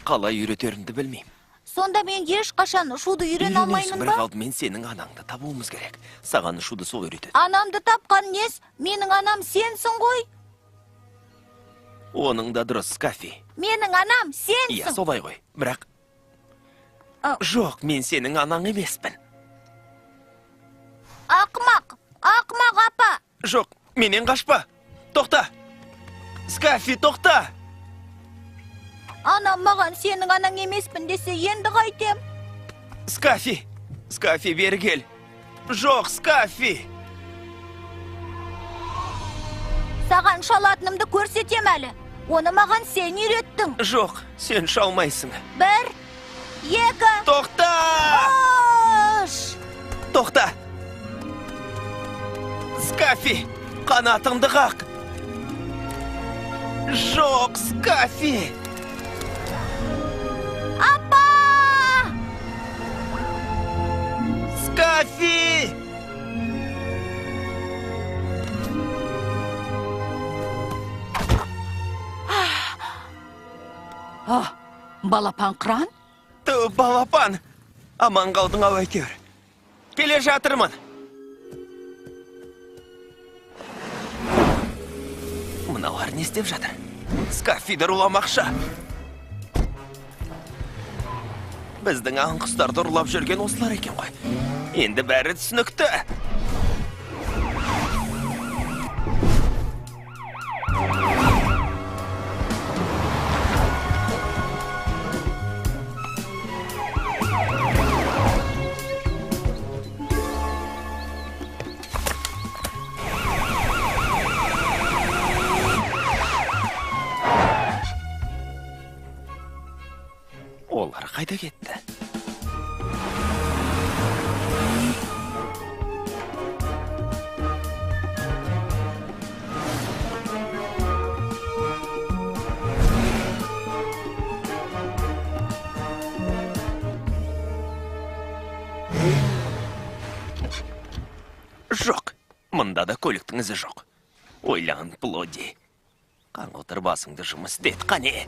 Қалай үйретерімді білмеймін. Сонда мен ешқашан ұшуды үйрене алмаймын ба? Бірақ алдымен сенің анаңды табуымыз керек. Саған ұшуды сол үйретеді. Анамды тапқан нес? Менің анам сенсің ғой. Оның да дұрыс, Скафи. Менің анам сенсің. Иә, солай ғой. Бірақ... Жоқ, мен сенің анаң емеспін. Ақымақ, ақымақ апа. Жоқ, менен қашпа. Тоқта. Скафи, тоқта. Анам маған сенің анаң емеспін десе, енді қайтем? Скафи, Скафи, бері кел. Жоқ, Скафи. Саған шалатынымды көрсетем әлі. Оны маған сен үйреттің. Жоқ, сен шалмайсың. 1, 2... Тоқта! 3! Тоқта! Скафи, қанатыңды қақ! Жоқ, Скафи! Апа! Скафи! Балапан қыран? Ту, балапан! Аман қалдың ау әйтеуір. Келе жатырмын. Мыналар не істеп жатыр? Скафиді ұрламақшы. Біздің аң құстарды ұрлап жүрген осылар екен ғой. Енді бәрі түсінікті. Олар қайда кетті? Жоқ, мында да көліктің ізі жоқ. Ойлан, Плоди. Қаңылтыр басыңды жұмыс істет, қане.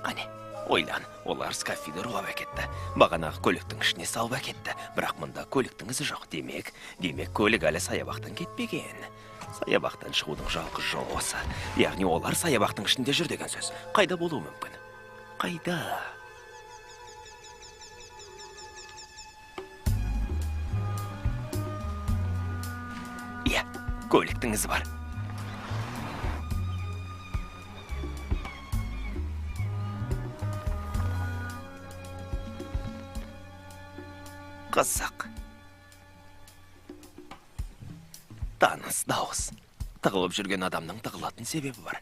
Қане. Ойлан, олар Скафиді ұрлап әкетті. Бағанағы көліктің ішіне салып әкетті. Бірақ мұнда көліктің ізі жоқ. Демек, көлік әлі саябақтан кетпеген. Саябақтан шығудың жалғыз жолы осы. Яғни олар саябақтың ішінде жүр деген сөз. Қайда болуы мүмкін? Қайда? Көліктің ізі бар. Қызық. Таныс дауыс. Тығылып жүрген адамның тығылатын себебі бар.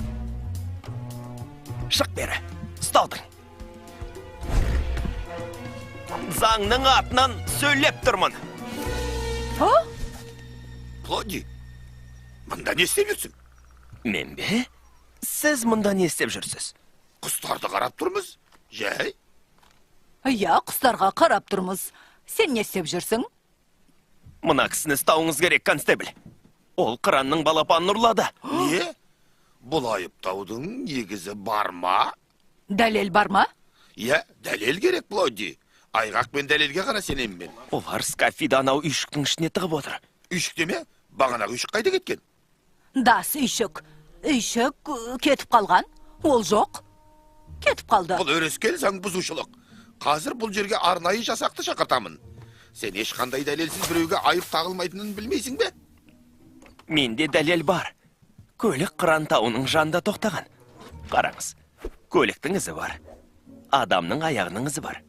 Шық бері, ұсталдың. Заңның атынан сөйлеп тұрмын. Плодди, мұнда не істеп жүрсің? Мен бе? Сіз мұнда не істеп жүрсіз? Құстарды қарап тұрмыз, жай. Иә, құстарға қарап тұрмыз. Сен не істеп жүрсің? Мына кісіні ұстауыңыз керек, констебль. Ол қыранның балапанын ұрлады. Не? Бұл айыптаудың негізі бар ма? Дәлел бар ма? Иә, дәлел керек, Плодди. Айғақ пен дәлелге ғана сенемін мен. Олар Скаффиді анау үйшіктің ішіне тығып отыр. Үйшікте ме? Бағанағы үйшік қайда кеткен? Дас, үйшік. Үйшік кетіп қалған. Ол жоқ. Кетіп қалды. Бұл өрескел заң бұзушылық. Қазір бұл жерге арнайы жасақты шақыртамын. Сен ешқандай дәлелсіз біреуге айып тағылмайтынын білмейсің бе? Менде дәлел бар. Көлік Қыран тауының жанында тоқтаған. Қараңыз, көліктің ізі бар. Адамның аяғының ізі бар.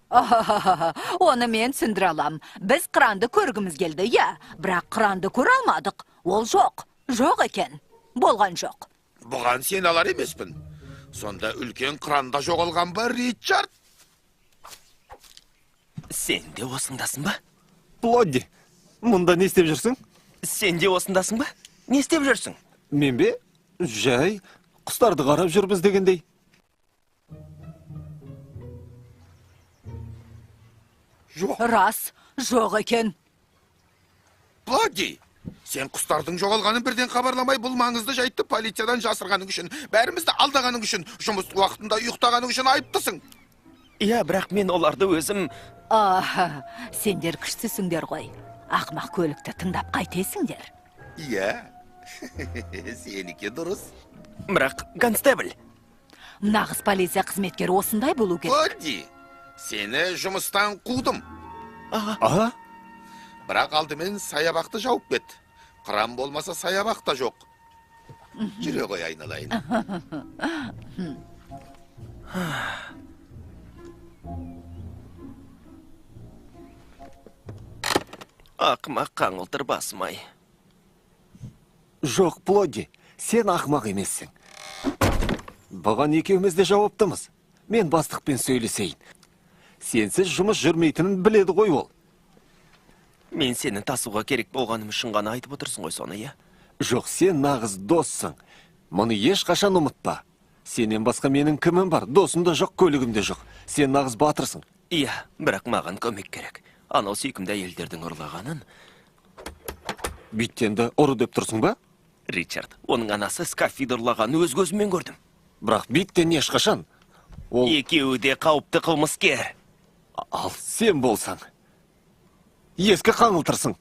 Оны мен түсіндіре алам. Біз қыранды көргіміз келді, иә. Бірақ қыранды көре алмадық. Ол жоқ. Жоқ екен. Болған жоқ. Бұған сен алар емеспін. Сонда үлкен қыранда жоғалған ба, Ричард? Сен де осындасың ба? Плодди, мұнда не істеп жүрсің? Сен де осындасың ба? Не істеп жүрсің? Мен бе? Жай, құстарды қарап жүрміз дегендей. Жоқ. Рас, жоқ екен. Плодди, сен құстардың жоғалғанын бірден хабарламай, бұл маңызды жайтты полициядан жасырғаның үшін, бәрімізді алдағаның үшін, жұмыс уақытында ұйықтағаның үшін айыптысың. Иә, бірақ мен оларды өзім... Сендер күштісіңдер ғой. Ақмақ көлікті тыңдап қайтесіңдер. Иә, сенікі дұрыс. Бірақ, констебль. Нағыз полиция қызметкері осындай болу керек. Плодди, сені жұмыстан қудым. А? Бірақ алдымен саябақты жауып кет. Қыран болмаса саябақ та жоқ. Жүре ғой айналайын. Ақмақ қаңылтыр басым-ай. Жоқ, Плодди, сен ақмақ емессің. Бұған екеуміз де жауаптымыз. Мен бастықпен сөйлесейін. Сенсіз жұмыс жүрмейтінін біледі ғой ол. Мен сені тасуға керек болғаным үшін ғана айтып отырсың ғой соны, иә? Жоқ, сен нағыз доссың. Мұны ешқашан ұмытпа. Сенен басқа менің кімім бар? Досым да жоқ, көлігім де жоқ. Сен нағыз батырсың. Иә, бірақ маған көмек керек. Анау сүйкімді әйелдердің ұрлағанын... Биттенді ұры деп тұрсың ба? Ричард, оның анасы Скаффиді ұрлағанын өз көзіммен көрдім. Бірақ Биттен ешқашан. Ол... Екеуі де қауіпті қылмыскер. Ал сен болсаң, ескі қаңылтырсың.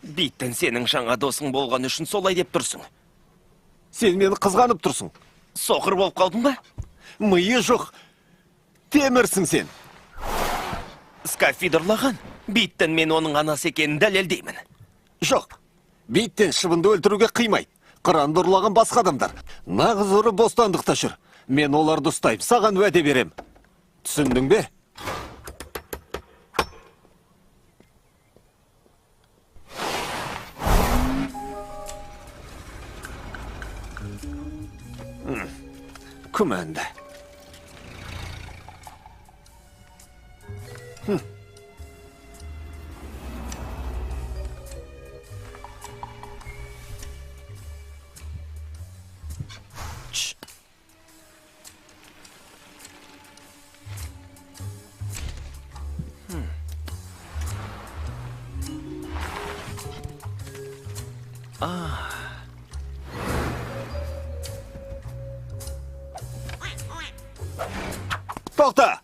Биттен сенің жаңа досың болған үшін солай деп тұрсың. Сен мені қызғанып тұрсың. Соқыр болып қалдың ба? Миы жоқ, темірсің сен. Скаффиді ұрлаған. Биттен мен оның анасы екенін дәлелдеймін. Жоқ, Биттен шыбынды өлтіруге қимайды. Қыранды ұрлаған басқа адамдар. Нағыз ұры бостандықта жүр. Мен оларды ұстаймын, саған уәде берем. Түсіндің бе? Күмәнді. Тоқта!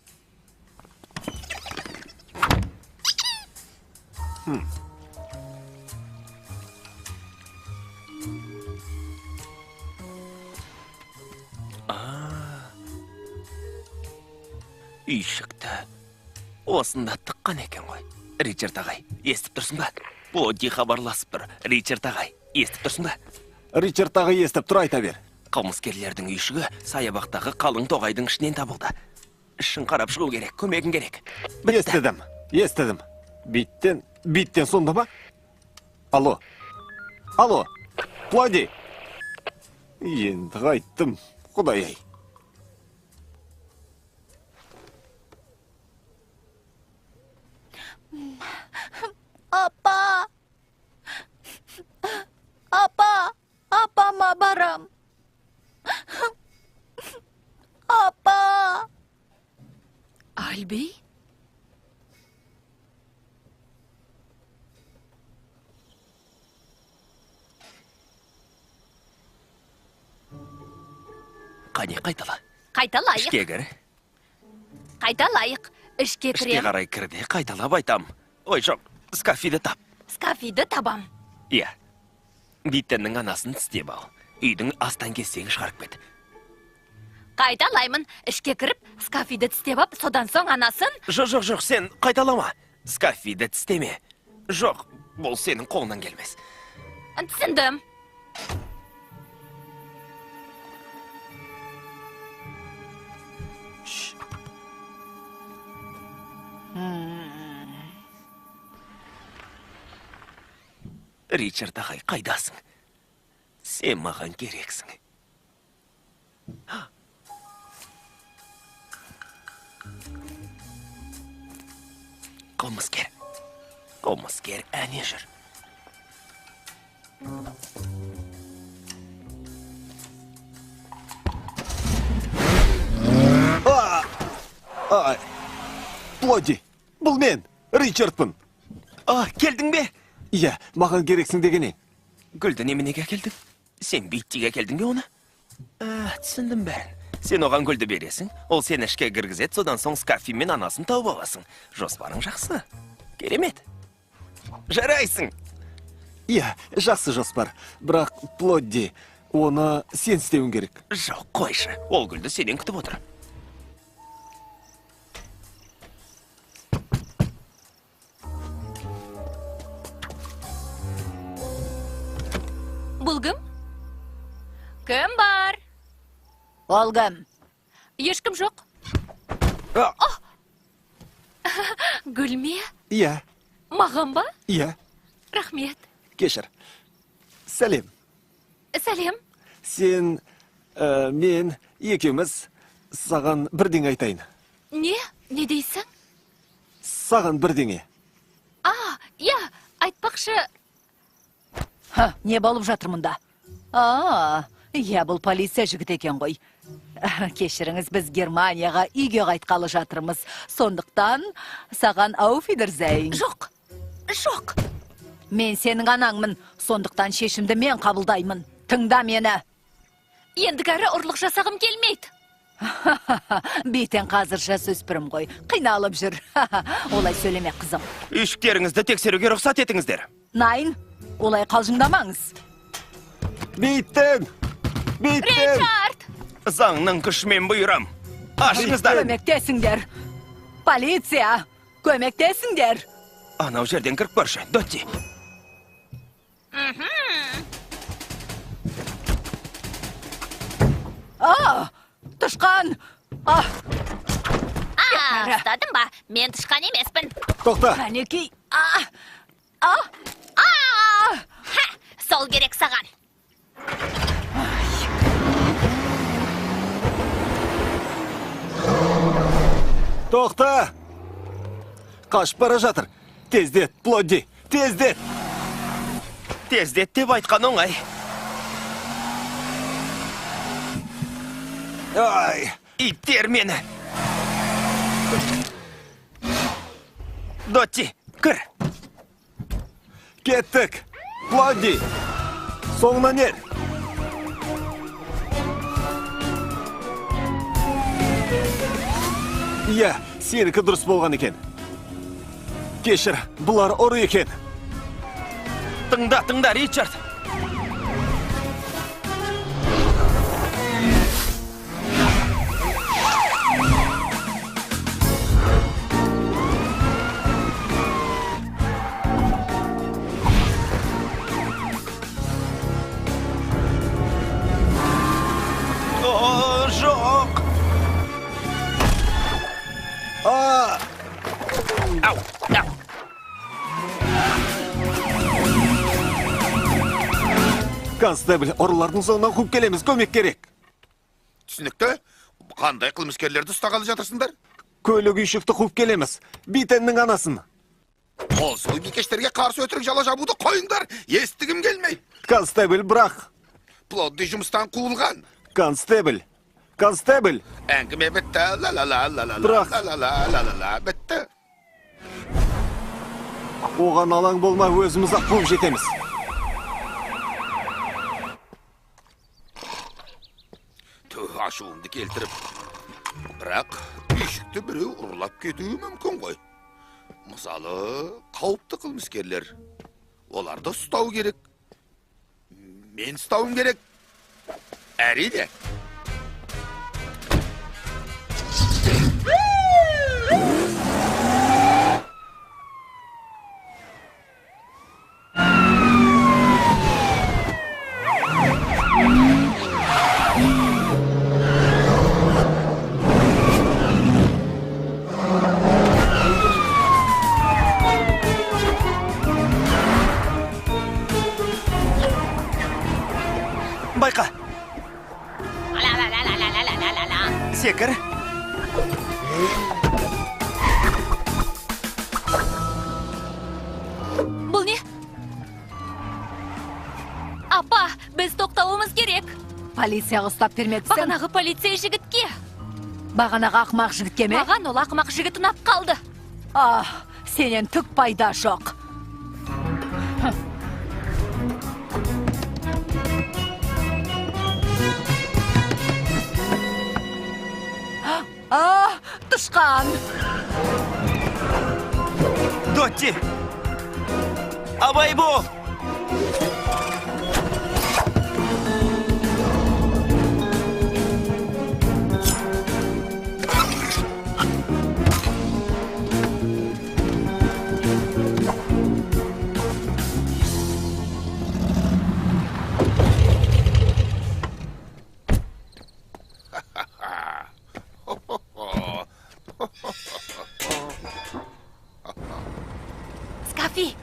Үйшікті осында тыққан екен ғой. Ричард ағай, естіп тұрсың ба? Плодди хабарласып тұр. Ричард ағай, Естіп тұрсың ба? Ричард тағы естіп тұр, айта бер. Қылмыскерлердің үйшігі саябақтағы қалың тоғайдың ішінен табылды. Ішін қарап шығу керек, көмегің керек. Естідім, естідім. Биттен сонда ма? Алло, алло, Плоди. Енді қайттым, құдай-ай. Апа! Апа! Апама барам. Апа! Альби? Қане, қайтала. Қайталайық. Ішке кір. Қайталайық. Ішке кірем. Ішке қарай кірде, қайталап айтам. Ой, жоқ, Скафиді тап. Скафиді табам. Иә. Биттеннің анасын тістеп ал. Үйдің астан кестеңін шығарып кет. Қайталаймын. Ішке кіріп, Скафиді тістеп ап, содан соң анасын... Жоқ, жоқ, жоқ, сен қайталама. Скафиді тістеме. Жоқ, бұл сенің қолынан келмес. Түсіндім. Ричард ағай, қайдасың? Сен маған керексің. Қылмыскер. Қылмыскер әне жүр. Плоди, бұл мен, Ричардпын. Келдің бе? Иә, маған керексің дегенең. Гүлді неменеге әкелдің? Сен Биттиге әкелдің бе оны? Түсіндім бәрін. Сен оған гүлді бересің, ол сені ішке кіргізеді, содан соң Скафи мен анасын тауып аласың. Жоспарың жақсы. Керемет. Жарайсың. Иә, жақсы жоспар. Бірақ, Плоди, оны сен істеуің керек. Жоқ, қойшы. Ол гүлді сенен күтіп отыр. Бұл кім? Кім бар? Ол кім? Ешкім жоқ. Гүл ме? Иә. Маған ба? Иә. Рахмет. Кешір. Сәлем. Сәлем. Сен, мен, екеуміз саған бірдеңе айтайын. Не? Не дейсің? Саған бірдеңе. Иә, айтпақшы... Не болып жатыр мұнда? Иә, бұл полиция жігіт екен ғой. Кешіріңіз, біз Германияға үйге қайтқалы жатырмыз. Сондықтан саған auf Wiedersehen. Жоқ, жоқ. Мен сенің анаңмын, сондықтан шешімді мен қабылдаймын. Тыңда мені. Ендігәрі ұрлық жасағым келмейді. Бейтен қазір жасөспірім ғой, қиналып жүр. Олай сөйлеме, қызым. Үйшіктеріңізді тексеруге рұқсат етіңіздер. Найн, олай қалжыңдамаңыз. Биттен! Биттен! Ричард! Заңның күшімен бұйырам. Ашыңыздар! Көмектесіңдер! Полиция! Көмектесіңдер! Анау жерден кіріп көрші, Дотти. Тышқан! Ұстадым ба? Мен тышқан емеспін. Тоқта! Әнекей! Сол керек саған. Тоқта! Қашып бара жатыр. Тездет, Плоди, тездет! Тездет деп айтқан оңай. Ай! Иттер мені! Дотти, кір! Кеттік! Плоди! Соңынан ер! Иә, сенікі дұрыс болған екен. Кешір, бұлар ұры екен. Тыңда, тыңда, Ричард! Ау, ау. Констебль, ұрылардың соңынан қуып келеміз, көмек керек. Түсінікті. Қандай қылмыскерлерді ұстағалы жатырсыңдар? Көлік үйшікті қуып келеміз. Битеннің анасын. Ол сол бикештерге қарсы өтірік жала жабуды қойыңдар, естігім келмей. Констебль, бірақ. Плодди жұмыстан қуылған. Констебль, констебль. Әңгіме бітті, ла-ла-ла-ла-ла-ла, Бірақ. ла-ла-ла-ла-ла, бітті. Оған алаң болма, өзіміз ақ қуып жетеміз. Тү, ашуымды келтіріп. Бірақ үйшікті біреу ұрлап кетуі мүмкін ғой. Мысалы, қауіпті қылмыскерлер. Оларды ұстау керек. Мен ұстауым керек. Әрине. Байқа. Ла-ла-ла-ла-ла-ла-ла-ла. Секір. Бұл не? Апа, біз тоқтауымыз керек. Полицияға ұстап бермепсің. Бағанағы полицей жігітке. Бағанағы ақымақ жігітке ме? Маған ол ақымақ жігіт ұнап қалды. А, сенен түк пайда жоқ. А, тышқан! Дотти! Абай бол! Скафи!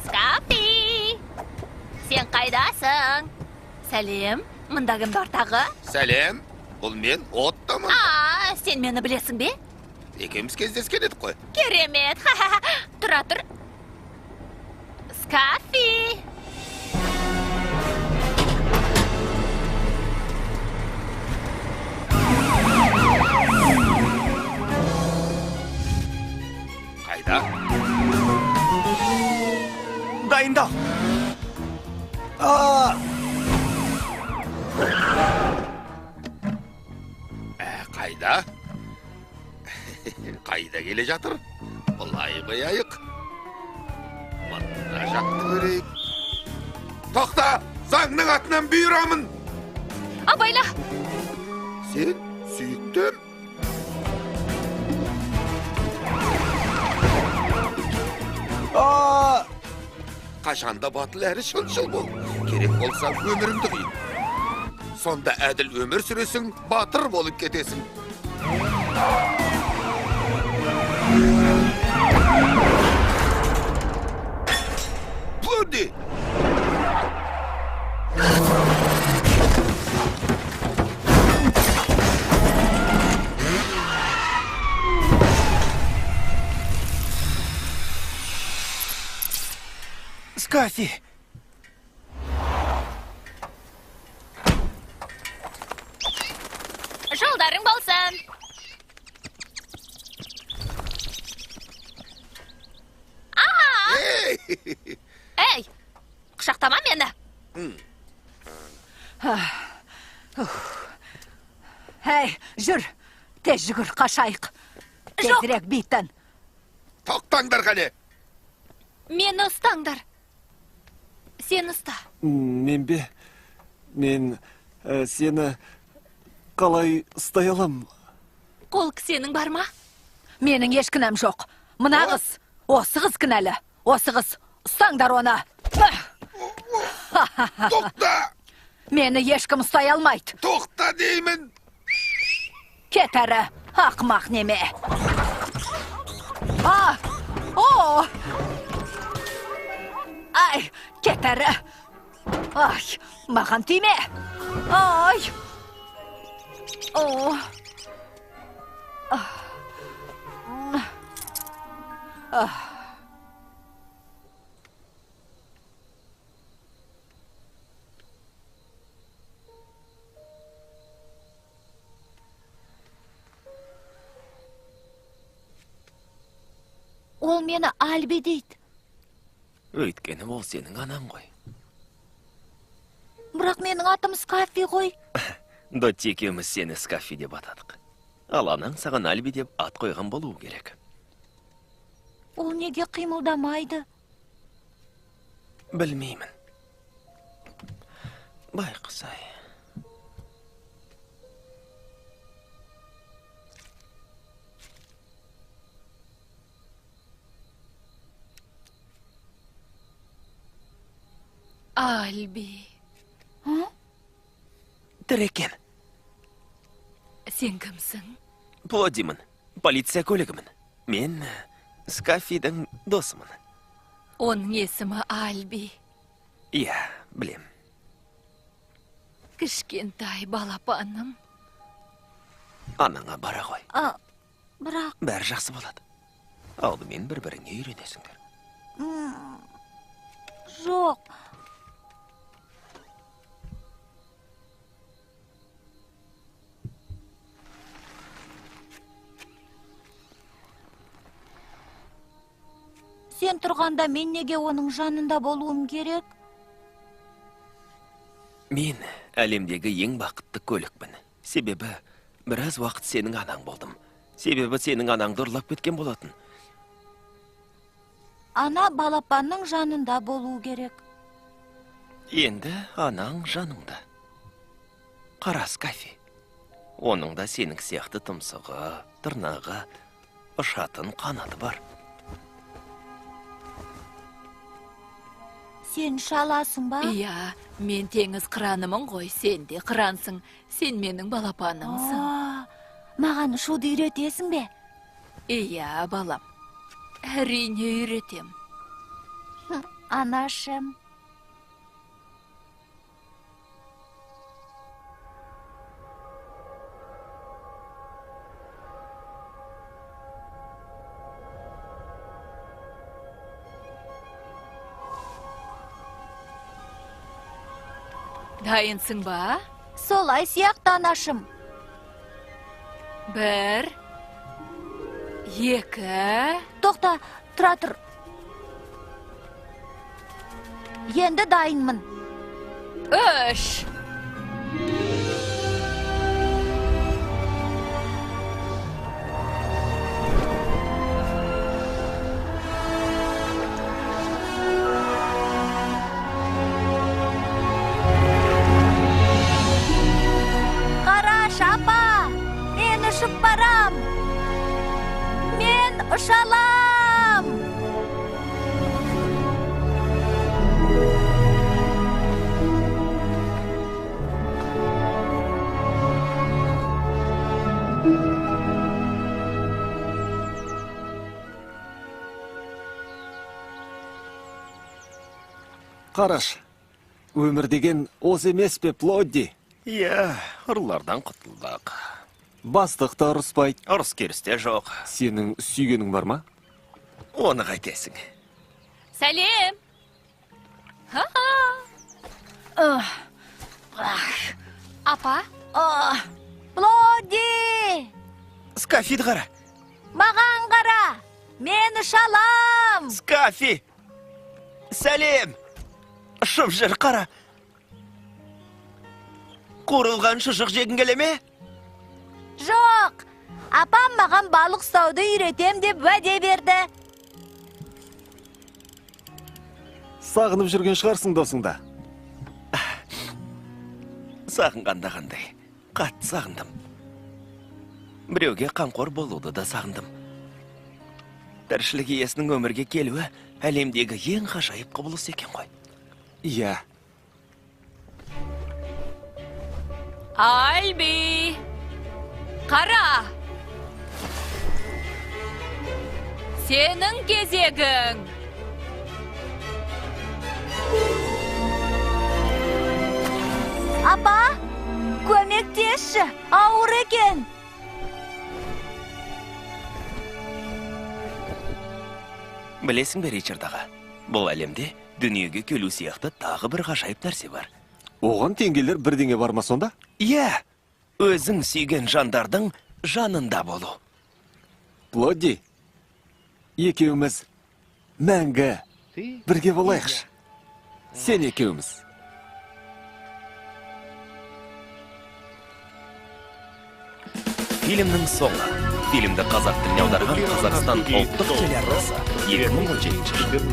Скафи! Сен қайдасың? Сәлем, мында кім бар тағы? Сәлем, бұл мен Оттомын. А, сен мені білесің бе? Екеуміз кездескен едік қой. Керемет! Тұра тұр. Скафи! Қайда? Дайындал! Қайда? Қайда келе жатыр? Былай қояйық. Мына жақты көрейік. Тоқта! Заңның атынан бұйырамын! Абайла! Сен сүйіктім? Қашанда батыл әрі шыншыл бол. Керек болса өміріңді қи. Сонда әділ өмір сүресің, батыр болып кетесің. Плодди! Скафи! Жолдарың болсын! Ей! Құшақтама мені! Әй, жүр! Тез жүгір, қашайық! Жоқ! Тезірек Биттен! Тоқтаңдар қане! Мені ұстаңдар! Сен ұста. Мен бе? Мен сені қалай ұстай алам? Қол кісенің бар ма? Менің еш кінәм жоқ. Мына қыз, осы қыз кінәлі. Осы қыз, ұстаңдар оны. Тоқта! Мені ешкім ұстай алмайды. Тоқта деймін! Кет әрі, ақымақ неме. А! Кет әрі. Ай, маған тиме. Ай. О. Ол мені Альби дейді. Өйткені ол сенің анаң ғой. Бірақ менің атым Скафи ғой. Дотти екеуміз сені Скафи деп атадық. Ал анаң саған Альби деп ат қойған болуы керек. Ол неге қимылдамайды? Білмеймін. Байқұс-ай. Альби. Тірі екен. Сен кімсің? Плоддимін. Полиция көлігімін. Мен Скафидің досымын. Оның есімі Альби. Иә, білем. Кішкентай балапаным. Анаңа бара ғой. Бірақ... Бәрі жақсы болады. Алдымен бір-біріңе үйренесіңдер. Жоқ. Сен тұрғанда мен неге оның жанында болуым керек? Мен әлемдегі ең бақытты көлікпін. Себебі біраз уақыт сенің анаң болдым. Себебі сенің анаңды ұрлап кеткен болатын. Ана балапанның жанында болу керек. Енді анаң жаныңда. Қара Скафи. Оның да сенің сияқты тұмсығы, тырнағы, ұшатын қанаты бар. Сен шаласың ба? Иә, мен теңіз қыранымын ғой, сен де қырансың. Сен менің балапанымсың. Маған ұшуды үйретесің бе? Иә, балам. Әрине үйретем. Анашым. Дайынсың ба? Солай сияқты, анашым. 1, 2... Тоқта, тұра тұр. Енді дайынмын. 3. Апа, мен ұшып барам. Мен ұшалам. Қараш, өмір деген осы емес пе, Плодди? Иә, ұрылардан құтылдық. Бастық та ұрыспайды. Ұрыс керісте жоқ. Сенің сүйгенің бар ма? Оны қайтесің. Сәлем! Апа? Плодди! Скафиді қара. Маған қара! Мен ұшалам! Скафи! Сәлем! Ұшып жүр, қара! Қуырылған шұжық жегің келе ме? Жоқ! Апам маған балық ұстауды үйретем деп уәде берді. Сағынып жүрген шығарсың досыңда. Сағынғанда қандай? Қатты сағындым. Біреуге қамқор болуды да сағындым. Тіршілік иесінің өмірге келуі әлемдегі ең ғажайып құбылыс екен ғой. Иә. Альби! Қара! Сенің кезегің! Апа, көмектесші, ауыр екен. Білесің бе, Ричард аға, бұл әлемде дүниеге келу сияқты тағы бір ғажайып нәрсе бар. Оған теңгелер бірдеңе бар ма сонда? Иә, өзің сүйген жандардың жанында болу. Плодди, екеуміз мәңгі бірге болайықшы. Сен екеуміз. Фильмнің соңы. Фильмді қазақ тіліне аударған Қазақстан ұлттық телеарнасы 2017 жыл.